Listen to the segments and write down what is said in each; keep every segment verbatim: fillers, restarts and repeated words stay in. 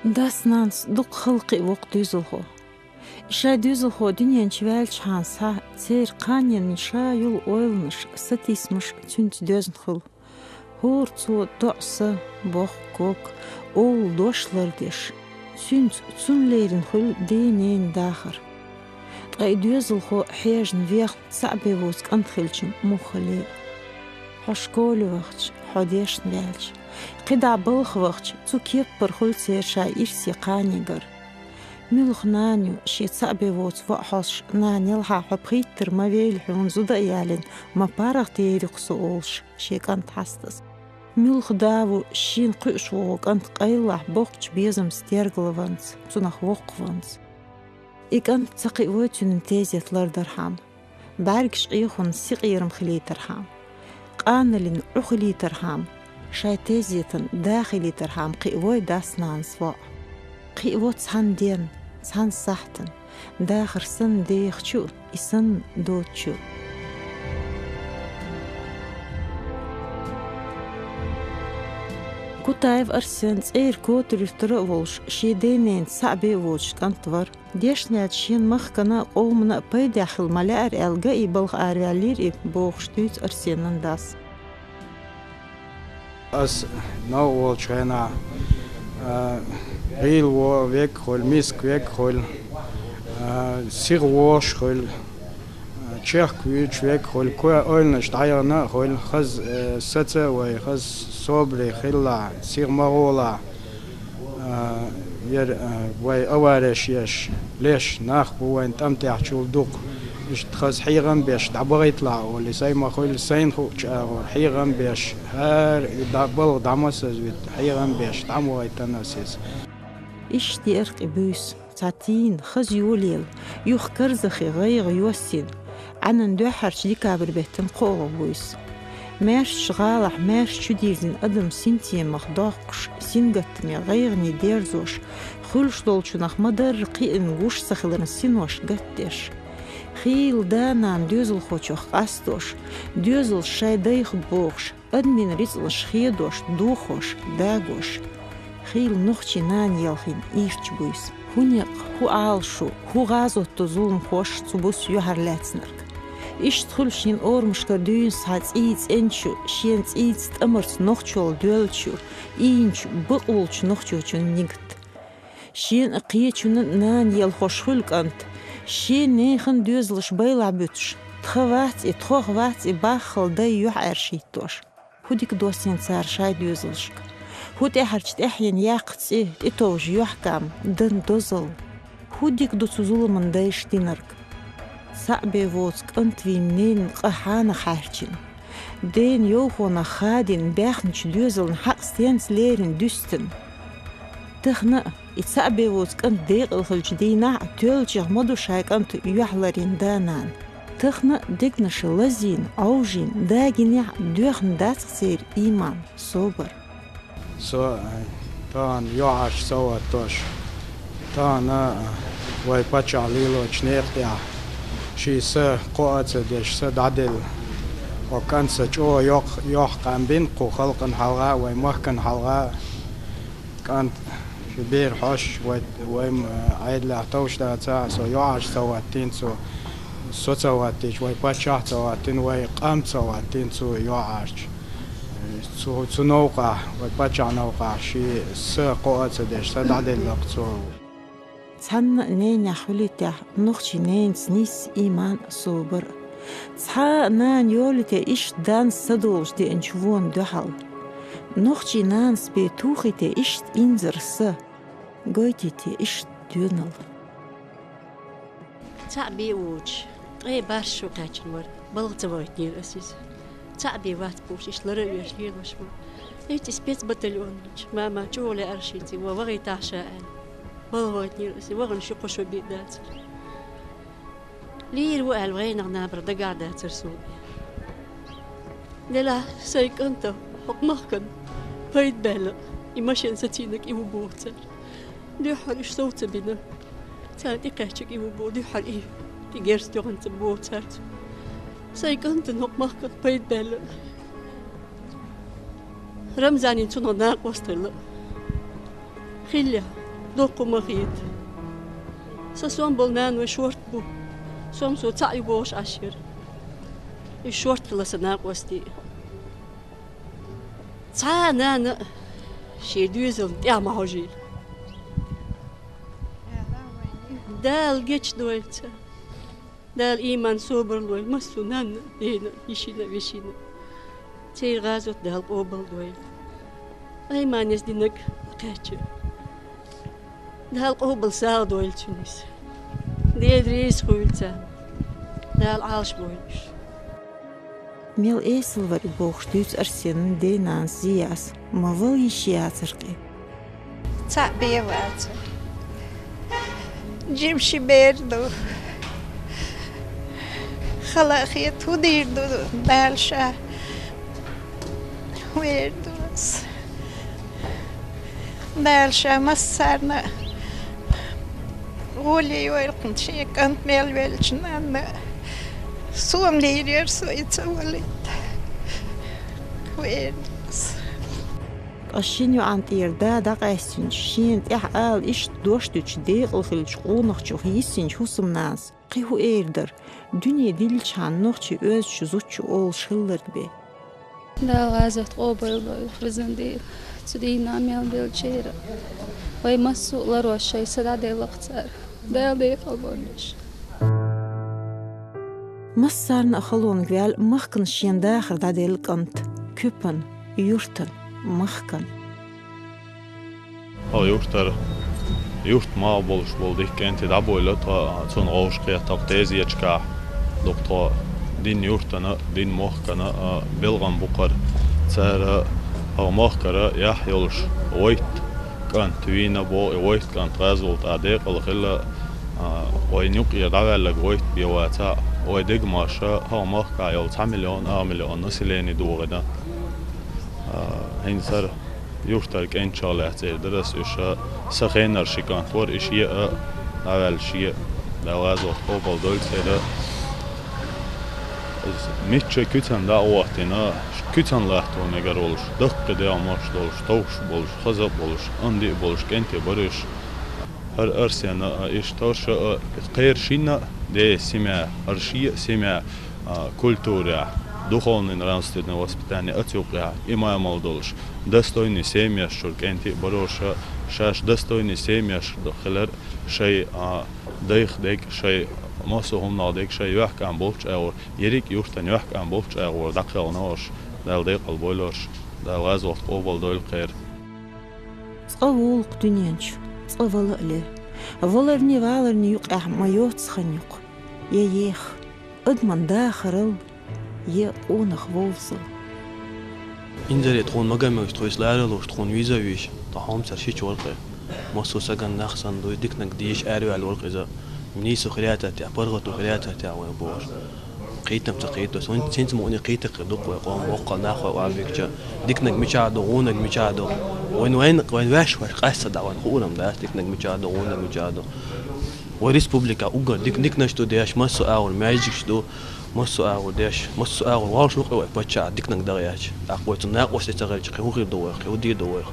Дас-нанас дукха хала кхиа воккха доьзалхо. Ша доьзалхо дуьнен чу ваьлчхьана схьа, церан кханенна ша йола ойланаш, сатийсамаш цуьнца доьзна хуьлу. ХӀора цо доӀа са, боккха ког, овла дош лардеш, цуьнца цунна лерина хуьлу ден-ненан дахар. Ткъа и доьзалхо хьежна вехна цхьаъ бен воцу кӀант хилча муха хили. Хьо школе вахча, хьо дешна ваьлча, кхидӀа балха вахча, цу кеппара хуьлу церан шайн ирсе кханегара. Муьлха нана ю шен цхьаъ бен воцу воӀ хьоьстуш, нана, ялхьа хьо пхийттара ма вейла хьуна зуда а ялийна, ма паргӀат ер ю-кх со олуш, шен кӀант хьастаза. Муьлха да ву шена кхуьуш вогӀу кӀант къайлахь боккхачу безамца тергалванца, цунах воккхаванца. И кӀант ца кхиавой цуьнан тезет лардархьама, бӀаьргаш Ӏехунна синкъерам хилийтархьама, къаналлин Ӏу хилийтархьама, шайн тезетан да хилийтархьама кхиавой дас-нанас воӀ. Кхиаво цхьана денна, цхьана сахьтана, дахар санна дехачу, и санна доцучу. Кутаев Арсен цӀера котаруьртара а волуш, шен ден-ненан цхьаъ бен воцуш кӀант вара. Дешна ваьлча, шен махкана а, къомана а пайдехь хила ма лаьара аьлла, гаий балха араваьллера и, бохуш дуьйцу Арсенан дас. Ас новкъа волчу хенахь, а, гӀийла вогӀу вег а хуьлу, миска вег а хуьлу, а, сиха вогӀуш а хуьлу, а, чехка вуьйцуш вег а хуьлу, кхо ойланаш дӀаяхана а хуьлу, хаза, э, саца а вай, хаза собаре хилла, сиха ма гӀолахь. А, яра, а, вай авареш еш, леш нах бу вайн тӀамтехьчул дукха. Иштта хаза хьехам беш дӀабахийталахь олий, сайн ма хуьлу, сайна хуучу агӀор хьехам беш, хӀара и дӀа-, балха дӀа ма сазвита, хьехам беш дӀа ма вахийтина ас иза. Иштта яра-кх и буьйса, цхьа тийна, хаза йолаелла, юха карзахе гӀайгӀа йоссийна, Ӏаьнан дуьххьарчу декабрь беттан кхоалгӀа буьйса. Маьршачу гӀалахь маьрша чудирзина адам синтемах доккхуш, сингаттаме гӀайгӀане дерзош, хуьлуш долчунах ма-дарра кхиъна гуш ца хиларан синош гатдеш. Хийла да-нана доьзалхочух къастош, доьзалш шайн дайх бохуш, адамийн рицкъанаш хедош, дохош, дагош. Хийла нохчийн нана елхийна ирча буьйса. ХӀун некъ, хӀун Ӏалашо, хӀун гӀазот ду зуламхоша цу буса юьхьарлаьцнарг? Иштта хуьлу шен орамашкара дуьйна схьа цӀий цӀенчу, шен цӀийца, тӀамарца нохчалла доьллачу, ийначу, бакъволчу нохчочун нигат. Шена а, кхечунна а нана елхош хуьлу кӀант, шен нехан доьзалш байлахь буьтуш, тхан вац и, тхох вац и баххал дай юьхьӀаьржа хӀиттош. ХӀун дика доссийна цара шайн доьзалшка? ХӀун тӀаьхьарчу тӀаьхьенна яккха цӀе, тӀетовжа юьхькам, дан дозалла? ХӀун дика ду цу зуламан дайша динарг? Цхьаъ бен воцу кӀант вийна ненан къа хьанах хьаьрчина? Дена йовхонах хадийна, баьхначу доьзална хьакъ стенца лерина дуьстина? Тахана а, и цхьаъ бен воцу кӀант декъала хиллачу дийнахь а, тоьллачех ма ду шайн кӀант юьхьларйина да-нана. Тахана а дегнаша лазийна, Ӏовжийна, дагийнехь а, доьхна дац-кх церан ийман, собар. Со, э, тахана йоӀарчу ца хӀоттош, тахана, э, вай паччахь лелочу некъа тӀехь, шен са кхоа а ца деш, са дӀаделла, оцу кӀанта са чӀогӀа йоккха, йоккха къам бина кху халкъана хьалха а, вайн махкана хьалха а. КӀант, ши бер хьош, вай, вай, м, Ӏедалехь товш дацахь а, со йоӀарчу ца хӀоттийна цо, со ца хӀоттийча, вай паччахь а ца хӀоттийна, вай къам а ца хӀоттийна цо йоӀарчу. Цу, цу новкъахь, вай паччахьан новкъахь, шен са кхоа а ца деш, са дӀаделла-кх цо. Цхьанна а ненех хуьлийтехь, нохчийн ненаца нийса ийман а, собар а. Цхьа а нана йолийте иштта данца са долуш деанчу вона дуьхьал. Нохчийн нанас бен тухийте иштта инзаре са, гойтийте иштта доьналла. Цхьаъ бен воцуш, ткъе бархӀ шо кхаьчна вара, балха ца вахийтинера ас иза. Цхьаъ бен вац бохуш, иштта лара а веш лелош вара. Иштта и спецбатальон йолчу мамас чӀогӀа лаьара шеца, ва вахийтахь ша аьлла. Балха вахийтинера ас, вахана ши-кхо шо бен дацара. Лийр ву аьлла, вайнах набарх дагахь дацара суна. Делахь, сайн кӀанта хӀокху махкана пайда баьлла, и машен сацийнарг и ву боху цара. Дуьххьара уьш сов ца бина. Царна тӀекхаьчнарг и ву боху, дуьххьара и, и герз тоьхна ца боху цаьрца. Сайн кӀантана хӀокху махкана пайда баьлла. Рамзанин цунах накъост хилла. Хиллехь, Доккха ма хета. Са сом болу наной шорта бу. Сом со цхьаъ ю бохуш Ӏаш яра. Иза шорта хилла сан накъостий. Цхьа а нана а шен доьзална тӀаьхьа ма хьожийла. Дала гечдойла царна. Дала ийман, собар лойла массо а нанна а, дена а, йишина а, вешина а. Церан гӀазот Дала къобалдойла. Айманис динарг кхаьчча, Дала къобал сагӀа дойла цуьнан иза. Дела реза хуьйла царна. Дала Ӏалашбойла уьш. Мел эсала вара и бохуш дуьйцу Арсенан ден-нанас Зияс, ма вала йиш яцара кхин. Цхьаъ бен вацара. Жима ши бер ду. Хала а хета, хӀун дийр ду Дала ша? ХӀун эр ду ас? Дала ша массарна а гӀоле йойла кхунна, шен кӀант мел веллачу нанна а. Сона лийр яра со и ца валийта. ХӀун эр ду ас? Ткъа шина йоӀана тӀера да дӀакъаьстинчу, шена тӀехь ала иштта дош дуьтучу, декъала хиллачу къонахчух йиссинчу хӀусамнанас кхин хӀун эр дара, дуьне дилличхьана нохчийн оьзучу зудчун олуш хилларг бен? Дала гӀазот къобалдойла везан Дела, цу дийнахь мел беллачеран. Вай массо а ларош шайн са дӀаделла-кх цара. Дала декъалбойла уьш. Массарна а халонга ваьлла махкана шен дахар дӀаделла кӀант, куьпан, юьртан, махкан. Хьо юьртара, юьртан малх болуш болу дика кӀентий дӀабойла тхо, цунна вовшахкхетта-кх тезеташкахь. Дукха тхо дина юьртана а, дина махкана а белхам бу-кх хӀара. Цара хьо махкара яхь йолуш вайтта кӀант вийна боху, и вайтта кӀант гӀазотехь декъала хилла, а, вайна юкъера дӀаваьлларг вайтта бен вацахь а, вай дегнаш хӀокху махкахь йолу цхьа миллион, ах миллион население догӀина. А, хӀинца хӀара юьртара кӀентех лаьцна эр дара ас уьш, сан хенара ши кӀант вара, и шиъ а дӀаваьлла шиъ а, Дала гӀазот къобалдойла церан. Иза мичча куьцана дӀа а хӀоттийна, куьцана латто мегар волуш, даккхий дегӀмаш долуш, товш болуш, хаза а болуш, анди а болуш кӀентий бара уьш. ХӀара Арсен а, иштта хӀорш а, кхеран шинна а ден семья, хӀара шен а семья, а, культурехь, духовно-нравственное воспитание, оцу юкъехь имамал долуш, достойный семьяш чуьра кӀентий а бара уьш, шаьш достойный семьяш хилар, шайн, а, дайх дерг, шайн массо а хӀуманах дерг, шайн йоьхкан болчу агӀор, ерриг а юьртан йоьхкан болчу агӀор дӀакхелхина уьш, Дала декъалбойла уьш, Дала гӀазот къобалдойла кхеран. Цкъа волу-кх дуьнен чу, цкъа вала а ле. Валарний, валарний юкъехь ма йоццу хан юкъа. Я еха, адаман дахарал, я къонах вовзал. Инзаре тхуна магамевча, тхо иза ларалуш, тхуна виза а вийш, тхан хьомсара шича вара-кх. Массо а сагана нах санна дуй, диканиг дийша араваьлла вара-кх иза. Нийсо хир яцара техьа, паргӀато хир яцара техьа вайн бохуш. Кхетам ца кхетош, вайн синца мукъане кхетар хир ду-кх вай къоман боккхал нах вай охьабигча. Диканиг мичахь ду, гӀунаг мичахь ду. Вайн, вайн, вайн ваьш, ваьш къаьсса дӀа вайн хуур-м дац, диканиг мичахь ду, гӀунаг мичахь ду. Вай республика уггар дик-, диканаш ду деш, массо а агӀор маьждигаш ду, массо а агӀор деш, массо а агӀор вовшах ву-кх вай паччахь диканиг даха яц. ТӀаккха вай цу накъостий ца хилча, кхин хӀун хир ду вайх, кхин хӀун дийр ду вайх?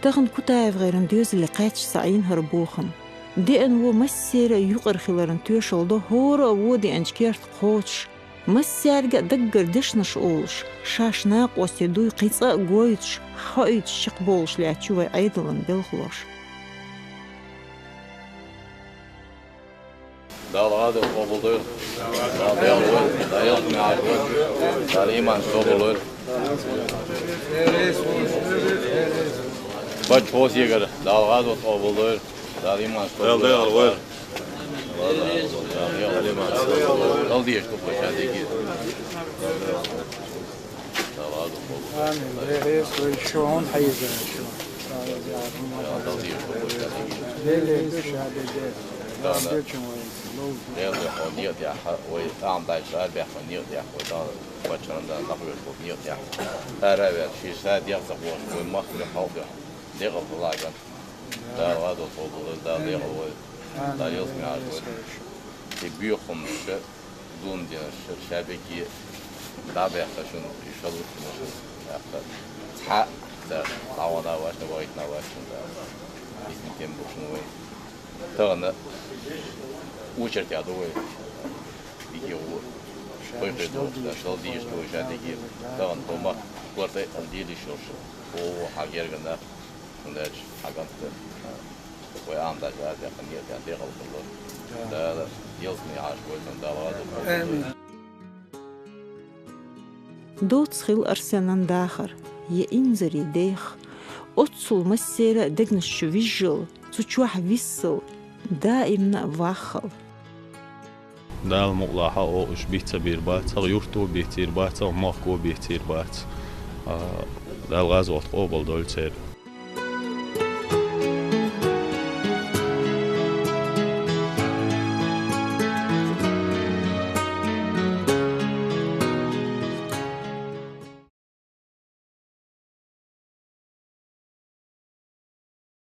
Тахана КутаевгӀеран доьзале кхаьчча схьаийна хӀара бохам. Деана вон массеран а юкъара хиларан тоьшалла до, хӀора а вон деанчу керта кхочуш, массаьрга а даггара дешнаш олуш, шаьш накъостий дуй кхин цкъа а гойтуш, хоуьйтуш чекхболуш лаьтташ ю вайн Ӏедалан белхалоша. Дала гӀазот къобалдойла. Дала дегӀ лойла. Дала ялх мягӀар лойла. Дала иман собар лойла. Бачхо сигара. Дала гӀазот къобалдойла. Дала иман собар лойла. Дала дегӀ лойла. Дала иман собар лойла. Дала деш ду бача дегиз. Амин. Дела реза хуьлда, хьуна хьийза шу. Дела реза ша де де. Дела хьо некъ дехьа, вай тӀам дай ша бехьа некъ дехьа, вай Дала паччахьан Дала дӀахоьшу некъ дехьа. Ара вер, ши ша дехьа ца хьош, вай махкара халкъ дехьа. Декъал хила ган. Дала гӀазот къобалдойла, Дала декъал войла. Дала ялх мягӀар войла. И боьхамаш, зулам динарш, шабеги дӀабаьхна шуна, и шалуш шуна, шуна баьхна. Цхьа а ца дӀавахана вайшна, вахийтина вайшна, да. Изни кем бушну вай. Тагана учертя ду вай. Иги у. Хой хой ду, да, шал диш ду, жа диги. Таган тома, корта алдили шош. О, хагергана. Шундач, хаганты. Вай ам да, жа, да, ханьер, да, да, халкылы. Да, да, елсни аш, вай, да, ва, да. Амин. Доцца хила Арсенан дахар, я инзаре дех. Оццул массера дегнаш чу вижжал, цу чохь виссал, даимна ваххал. Дала мукъалахь а оха уьш бицца бийр бац, цхьа юрто бийцийр бац, цхьа мохко бийцийр бац. А, Дала гӀазот къобал дойла церан.